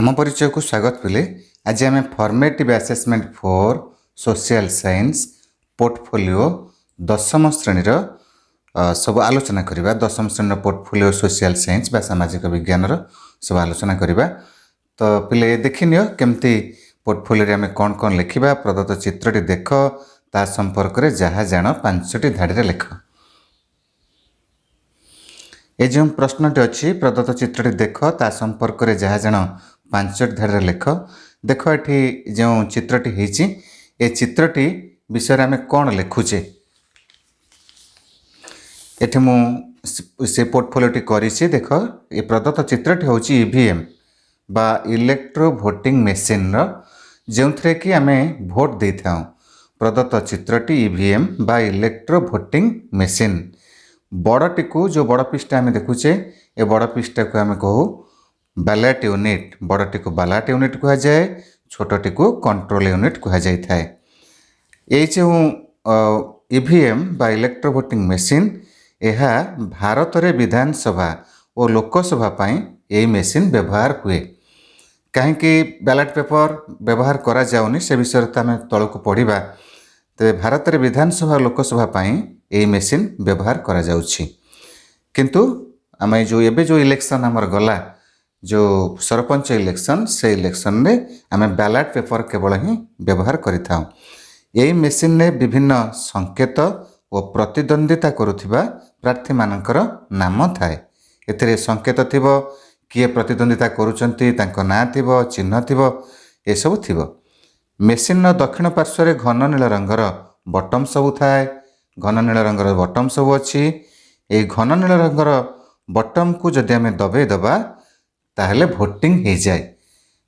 ଆମ ପରିଚୟକୁ ସ୍ୱାଗତ ପିଲେ। ଆଜି ଆମେ Formative Assessment 4, Social Science portfolio ଦଶମ ଶ୍ରେଣୀର ସବୁ ଆଲୋଚନା କରିବା। ଦଶମ ଶ୍ରେଣୀର ପୋର୍ଟଫୋଲିଓ ସୋସିଆଲ ସାଇନ୍ସ ବା ସାମାଜିକ ବିଜ୍ଞାନର ସବୁ ଆଲୋଚନା କରିବା। ତ ପିଲେ, ଦେଖିନିଅ କେମିତି ପୋର୍ଟଫୋଲିଓରେ ଆମେ କ'ଣ କ'ଣ ଲେଖିବା। ପ୍ରଦତ୍ତ ଚିତ୍ରଟି ଦେଖ, ତା ସମ୍ପର୍କରେ ଯାହା ଜାଣ ପାଞ୍ଚଟି ଧାଡ଼ିରେ ଲେଖ। ଏ ଯେଉଁ ପ୍ରଶ୍ନଟି ଅଛି, ପ୍ରଦତ୍ତ ଚିତ୍ରଟି ଦେଖ, ତା ସମ୍ପର୍କରେ ଯାହା ଜାଣ ପାଞ୍ଚଟି ଧାଡ଼ିରେ ଲେଖ। ଦେଖ, ଏଠି ଯେଉଁ ଚିତ୍ରଟି ହେଇଛି, ଏ ଚିତ୍ରଟି ବିଷୟରେ ଆମେ କ'ଣ ଲେଖୁଛେ? ଏଠି ମୁଁ ସେ ପୋର୍ଟଫୋଲିଓଟି କରିଛି। ଦେଖ, ଏ ପ୍ରଦତ୍ତ ଚିତ୍ରଟି ହେଉଛି ଇଭିଏମ୍ ବା ଇଲେକ୍ଟ୍ରୋ ଭୋଟିଂ ମେସିନ୍ର, ଯେଉଁଥିରେ କି ଆମେ ଭୋଟ ଦେଇଥାଉ। ପ୍ରଦତ୍ତ ଚିତ୍ରଟି ଇଭିଏମ୍ ବା ଇଲେକ୍ଟ୍ରୋ ଭୋଟିଂ ମେସିନ୍। ବଡ଼ଟିକୁ, ଯେଉଁ ବଡ଼ ପିସ୍ଟା ଆମେ ଦେଖୁଛେ, ଏ ବଡ଼ ପିସ୍ଟାକୁ ଆମେ କହୁ ବାଲାଟ ୟୁନିଟ୍। ବଡ଼ଟିକୁ ବାଲାଟ ୟୁନିଟ୍ କୁହାଯାଏ, ଛୋଟଟିକୁ କଣ୍ଟ୍ରୋଲ ୟୁନିଟ୍ କୁହାଯାଇଥାଏ। ଏଇ ଯେଉଁ ଇଭିଏମ୍ ବା ଇଲେକ୍ଟ୍ରୋ ଭୋଟିଂ ମେସିନ୍, ଏହା ଭାରତରେ ବିଧାନସଭା ଓ ଲୋକସଭା ପାଇଁ ଏଇ ମେସିନ୍ ବ୍ୟବହାର ହୁଏ। କାହିଁକି ବ୍ୟାଲଟ୍ ପେପର ବ୍ୟବହାର କରାଯାଉନି, ସେ ବିଷୟରେ ତ ଆମେ ତଳକୁ ପଢ଼ିବା। ତେବେ ଭାରତରେ ବିଧାନସଭା ଓ ଲୋକସଭା ପାଇଁ ଏଇ ମେସିନ୍ ବ୍ୟବହାର କରାଯାଉଛି। କିନ୍ତୁ ଆମେ ଯେଉଁ ଏବେ ଯେଉଁ ଇଲେକ୍ସନ୍ ଆମର ଗଲା, ଯେଉଁ ସରପଞ୍ଚ ଇଲେକ୍ସନ୍, ସେ ଇଲେକ୍ସନ୍ରେ ଆମେ ବ୍ୟାଲଟ୍ ପେପର କେବଳ ହିଁ ବ୍ୟବହାର କରିଥାଉ। ଏଇ ମେସିନ୍ରେ ବିଭିନ୍ନ ସଂକେତ ଓ ପ୍ରତିଦ୍ୱନ୍ଦିତା କରୁଥିବା ପ୍ରାର୍ଥୀମାନଙ୍କର ନାମ ଥାଏ। ଏଥିରେ ସଂକେତ ଥିବ, କିଏ ପ୍ରତିଦ୍ୱନ୍ଦିତା କରୁଛନ୍ତି ତାଙ୍କ ନାଁ ଥିବ, ଚିହ୍ନ ଥିବ, ଏସବୁ ଥିବ। ମେସିନ୍ର ଦକ୍ଷିଣ ପାର୍ଶ୍ୱରେ ଘନ ନୀଳ ରଙ୍ଗର ବଟମ୍ ସବୁ ଥାଏ। ଘନ ନୀଳ ରଙ୍ଗର ବଟମ୍ ସବୁ ଅଛି। ଏଇ ଘନ ନୀଳ ରଙ୍ଗର ବଟମ୍କୁ ଯଦି ଆମେ ଦବେଇ ଦେବା, ତାହେଲେ ଭୋଟିଂ ହେଇଯାଏ।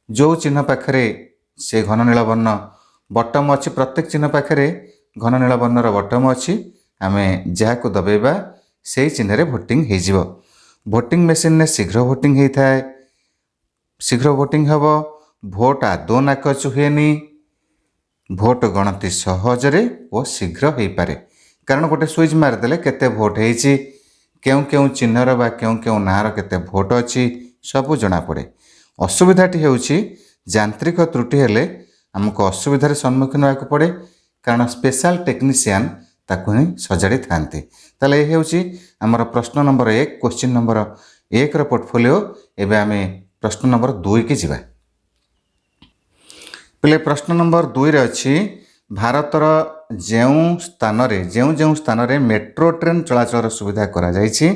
ଯେଉଁ ଚିହ୍ନ ପାଖରେ ସେ ଘନ ନୀଳ ବର୍ଣ୍ଣ ବଟମ୍ ଅଛି, ପ୍ରତ୍ୟେକ ଚିହ୍ନ ପାଖରେ ଘନ ନୀଳ ବର୍ଣ୍ଣର ବଟମ୍ ଅଛି, ଆମେ ଯାହାକୁ ଦବେଇବା ସେଇ ଚିହ୍ନରେ ଭୋଟିଂ ହେଇଯିବ। ଭୋଟିଂ ମେସିନ୍ରେ ଶୀଘ୍ର ଭୋଟିଂ ହେଇଥାଏ। ଶୀଘ୍ର ଭୋଟିଂ ହେବ, ଭୋଟ ଆଦୌ ନାକଚ ହୁଏନି, ଭୋଟ ଗଣତି ସହଜରେ ଓ ଶୀଘ୍ର ହେଇପାରେ। କାରଣ ଗୋଟେ ସୁଇଚ୍ ମାରିଦେଲେ କେତେ ଭୋଟ ହେଇଛି, କେଉଁ କେଉଁ ଚିହ୍ନର ବା କେଉଁ କେଉଁ ନାଁର କେତେ ଭୋଟ ଅଛି, ସବୁ ଜଣାପଡ଼େ। ଅସୁବିଧାଟି ହେଉଛି, ଯାନ୍ତ୍ରିକ ତ୍ରୁଟି ହେଲେ ଆମକୁ ଅସୁବିଧାରେ ସମ୍ମୁଖୀନ ହେବାକୁ ପଡ଼େ, କାରଣ ସ୍ପେଶାଲ ଟେକ୍ନିସିଆନ୍ ତାକୁ ହିଁ ସଜାଡ଼ିଥାନ୍ତି। ତାହେଲେ ଏ ହେଉଛି ଆମର ପ୍ରଶ୍ନ ନମ୍ବର 1, କୋଶ୍ଚିନ୍ ନମ୍ବର 1ର ପୋର୍ଟଫୋଲିଓ। ଏବେ ଆମେ ପ୍ରଶ୍ନ ନମ୍ବର 2କି ଯିବା। ପିଲେ, ପ୍ରଶ୍ନ ନମ୍ବର 2ରେ ଅଛି, ଭାରତର ଯେଉଁ ସ୍ଥାନରେ, ଯେଉଁ ଯେଉଁ ସ୍ଥାନରେ ମେଟ୍ରୋ ଟ୍ରେନ୍ ଚଳାଚଳର ସୁବିଧା କରାଯାଇଛି,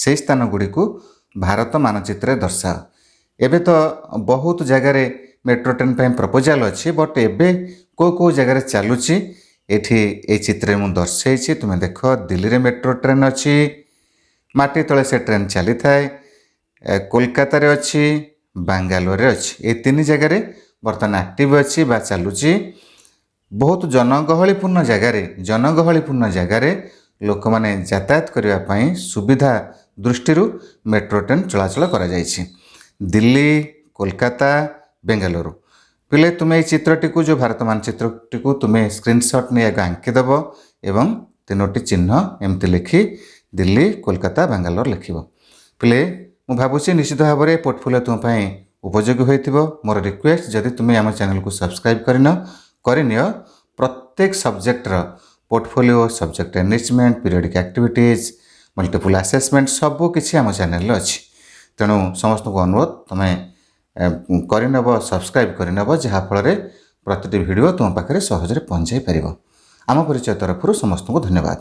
ସେହି ସ୍ଥାନ ଗୁଡ଼ିକୁ ଭାରତ ମାନଚିତ୍ରରେ ଦର୍ଶାଅ। ଏବେ ତ ବହୁତ ଜାଗାରେ ମେଟ୍ରୋ ଟ୍ରେନ୍ ପାଇଁ ପ୍ରପୋଜାଲ୍ ଅଛି, ବଟ୍ ଏବେ କେଉଁ କେଉଁ ଜାଗାରେ ଚାଲୁଛି, ଏଠି ଏଇ ଚିତ୍ରରେ ମୁଁ ଦର୍ଶାଇଛି। ତୁମେ ଦେଖ, ଦିଲ୍ଲୀରେ ମେଟ୍ରୋ ଟ୍ରେନ୍ ଅଛି, ମାଟି ତଳେ ସେ ଟ୍ରେନ୍ ଚାଲିଥାଏ। କୋଲକାତାରେ ଅଛି, ବାଙ୍ଗାଲୋରରେ ଅଛି। ଏ ତିନି ଜାଗାରେ ବର୍ତ୍ତମାନ ଆକ୍ଟିଭ୍ ଅଛି ବା ଚାଲୁଛି। ବହୁତ ଜନଗହଳିପୂର୍ଣ୍ଣ ଜାଗାରେ ଲୋକମାନେ ଯାତାୟାତ କରିବା ପାଇଁ ସୁବିଧା ଦୃଷ୍ଟିରୁ ମେଟ୍ରୋ ଟ୍ରେନ୍ ଚଳାଚଳ କରାଯାଇଛି, ଦିଲ୍ଲୀ, କୋଲକାତା, ବେଙ୍ଗାଲୁରୁ। ପିଲେ, ତୁମେ ଏଇ ଚିତ୍ରଟିକୁ, ଯେଉଁ ଭାରତ ମାନଚିତ୍ରଟିକୁ ତୁମେ ସ୍କ୍ରିନସଟ୍ ନେଇ ଆଗ ଆଙ୍କିଦେବ ଏବଂ ତିନୋଟି ଚିହ୍ନ ଏମିତି ଲେଖି ଦିଲ୍ଲୀ, କୋଲକାତା, ବାଙ୍ଗାଲୋର ଲେଖିବ। ପିଲେ, ମୁଁ ଭାବୁଛି ନିଶ୍ଚିତ ଭାବରେ ପୋର୍ଟଫୋଲିଓ ତୁମ ପାଇଁ ଉପଯୋଗୀ ହୋଇଥିବ। ମୋର ରିକ୍ୱେଷ୍ଟ, ଯଦି ତୁମେ ଆମ ଚ୍ୟାନେଲକୁ ସବସ୍କ୍ରାଇବ୍ କରିନ, କରିନିଅ। ପ୍ରତ୍ୟେକ ସବଜେକ୍ଟର portfolio, subject enrichment, periodic activities, multiple assessment ସବୁ କିଛି ଆମ ଚ୍ୟାନେଲରେ ଅଛି। ତେଣୁ ସମସ୍ତଙ୍କୁ ଅନୁରୋଧ, ତୁମେ କରିନେବ, ସବସ୍କ୍ରାଇବ୍ କରିନେବ, ଯାହାଫଳରେ ପ୍ରତିଟି ଭିଡ଼ିଓ ତୁମ ପାଖରେ ସହଜରେ ପହଞ୍ଚାଇ ପାରିବ। ଆମ ପରିଚୟ ତରଫରୁ ସମସ୍ତଙ୍କୁ ଧନ୍ୟବାଦ।